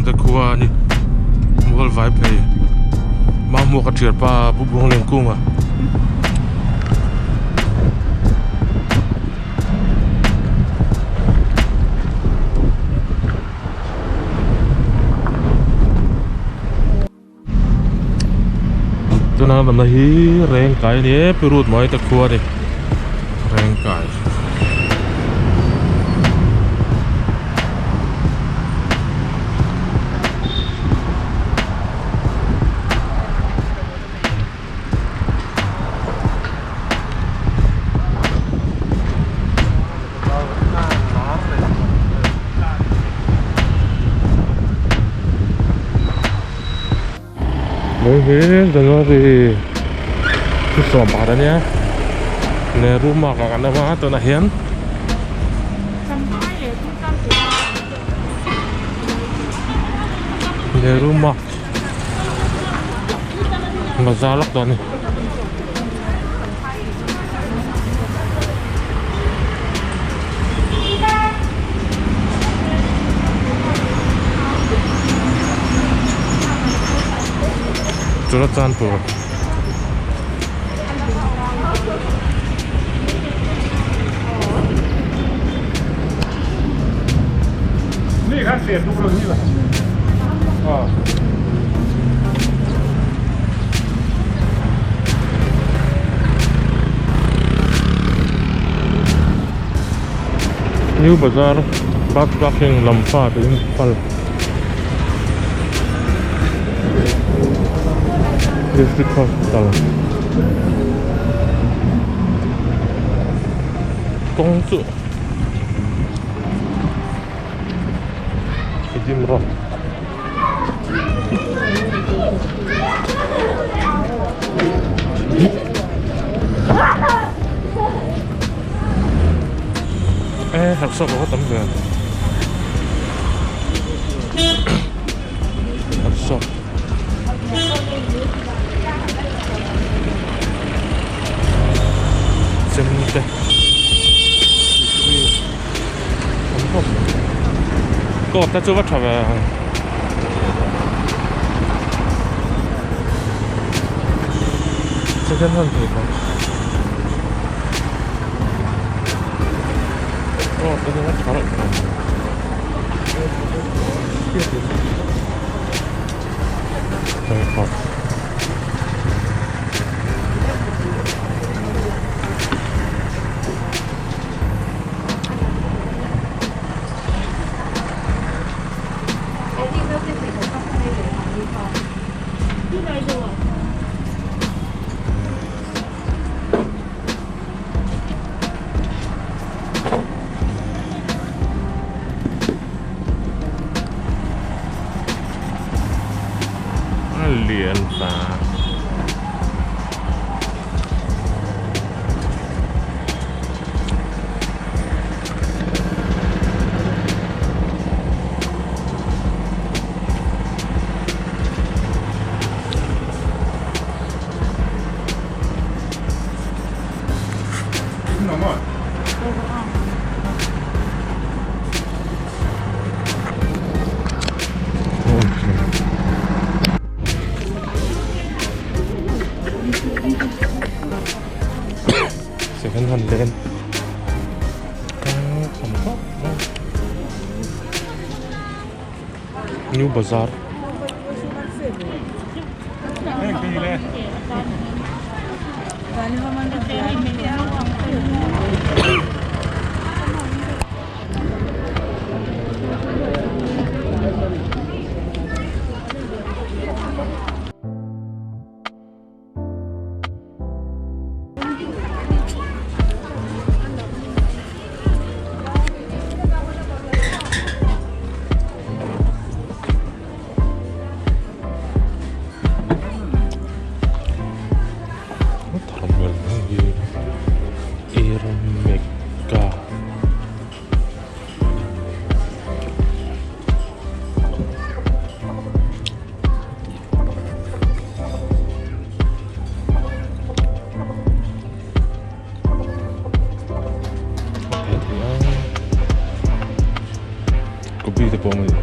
te khua a ni mual vai phei mahmuak a thiar pa Pu Buanglengkunga. Tuna lamna hi reng kai a ni e pirut mai te khua a ni reng kai. Hei hi January thu sawm pakhat a nia Nehru Mark ah kan awm a tunah hian Nehru Mark Bazar lawk dawn a ni. Churachandpur. New Bazar bus parking lam pa te in phal District Hospital kawng chu Fidim Road. E herhsawp a va tam ve herhsawp chem te Kawt te chu va tha ve ang. Second hand thei tawh. Kawt te chu va tha reuh ve. Pheikhawk. Lian ta. Second hand len New Bazaar Copy te pawh mai hi.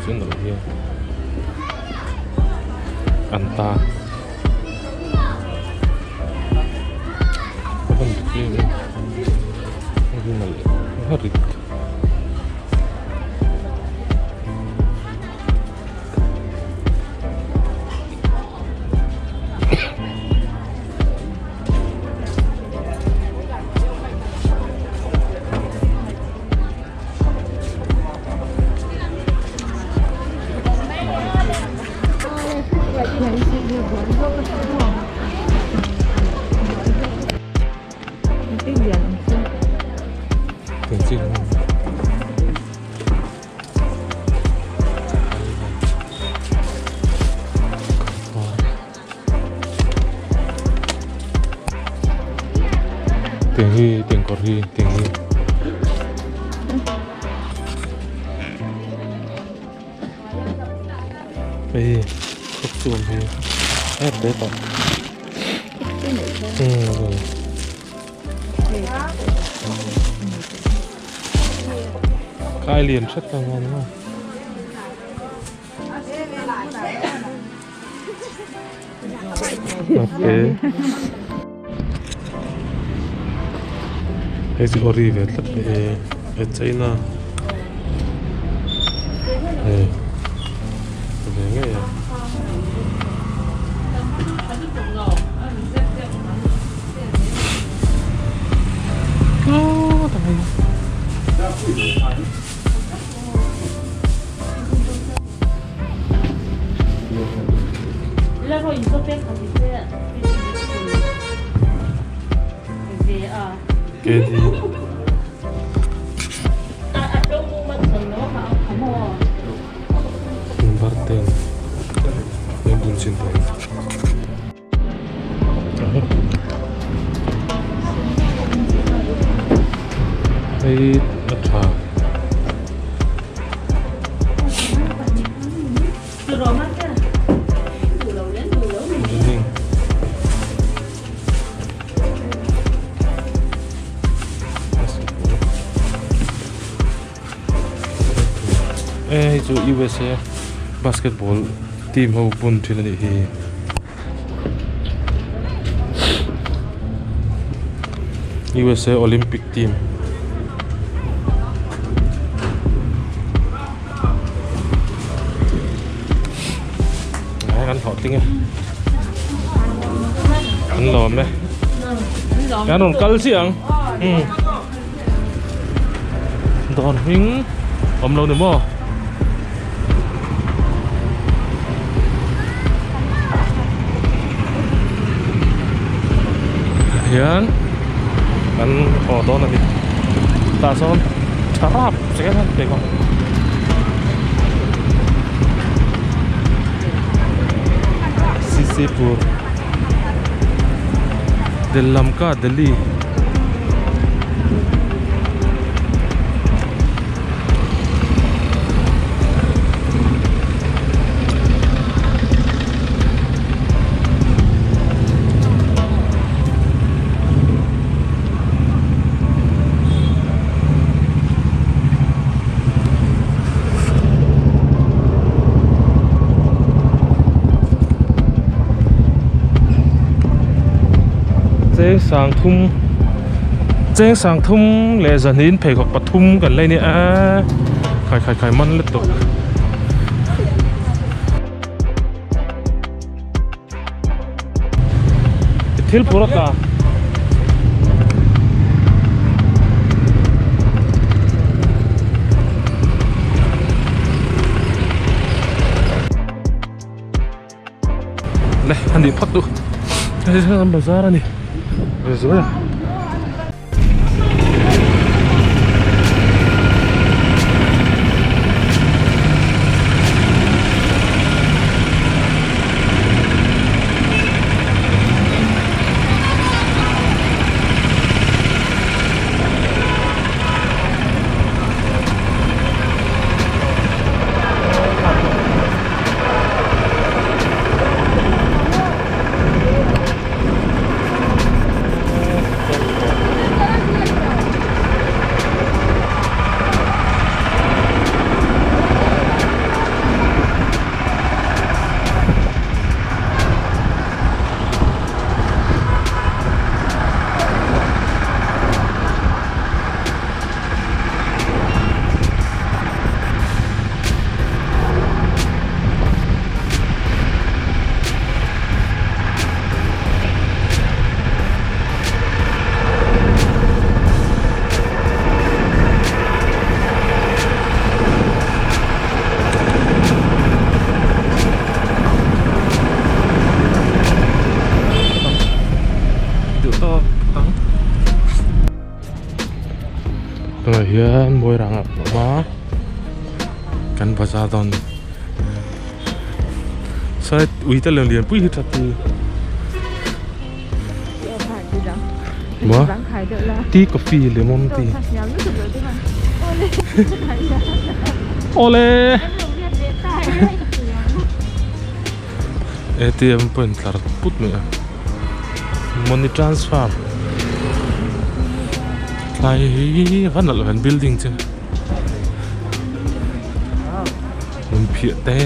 chu nalh hi an ta a van dik em em hei hi nalh a rit. Tiang hi tiang kawr hi tiang hi hei costume hi a hle tawh Khai lian hret ang a ni maw. Okay. Hei chu ori ve tlat le e e China hei ve ngei a. Barten bun chin Hei a tha. Hei chu USA basketball team ho bun thin a nih hi. USA Olympic team. Kan hlawhtling e. An lawm e. Kan rawn kal chiah ang. Dawn hming awm lo ni maw? Hian kan haw dawn a ni. Tah sawn tha rap second hand pek a. Sisipur Dellamka Delhi. Cheng sang thum cheng sang thum leh zahnin pheikhawk pathum kan lei nia a khai khai khai man lutuk. Thil phur a tla. Le a nih phawt duh hei hi an bazar a ni ve zuai a. hian Muairang ah kan awm a kan bazar dawn a ni side ui te lem lian pui hi tha ti maw tea coffee lemon tea awle atm pawh in tlar put mai a money transfer tlai hi va nalh ve an building chu hmun phiah te.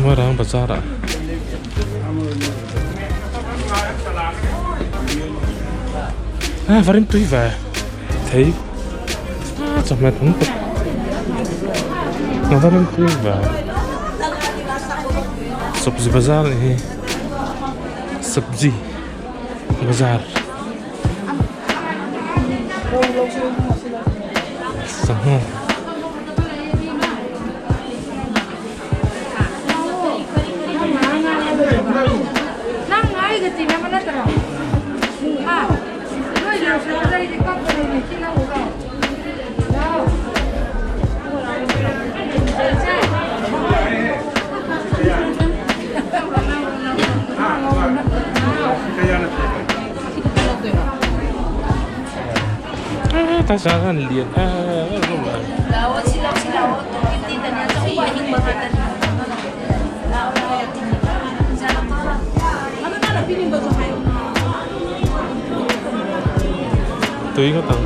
Muarang bazar ah a va rim tui ve thei a chawhmeh tam tak a va rim tui ve sabzi bazar anih hi sabzi bazar. Sangha. Tui ngawt ang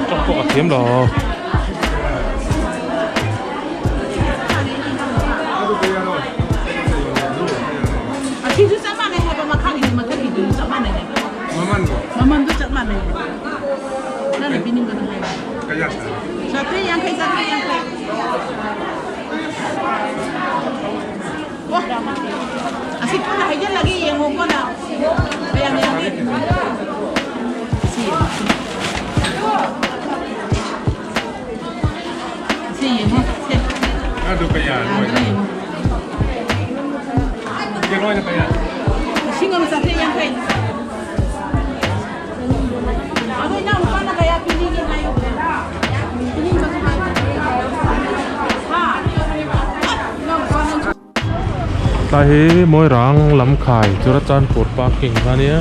tawng pawh a thiam lo. Tlai hi Mawirang lam khai Churachandpur parking kha ania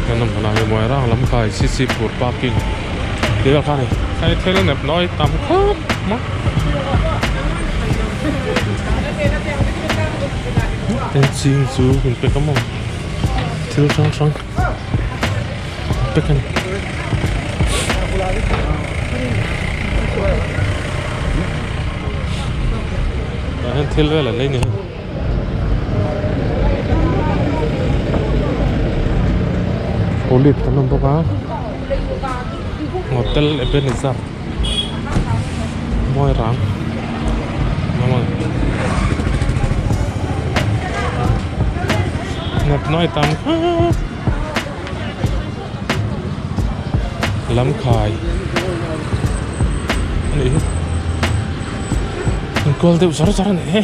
kan awm hmanah hian Mawirang lam khai Sisipur parking tih vel kha a ni hei thil nep nawi tam khawp mai ching chu in pe ka maw thil hrang hrang pek a ni. Tah hian thil vel an lei ni hei. Olive kan awm bawk a hotel Ebenezer mawi rang Ngawt nawi tam khawp. Lam khai a nih hi. An kual deuh zar zar a nih hi.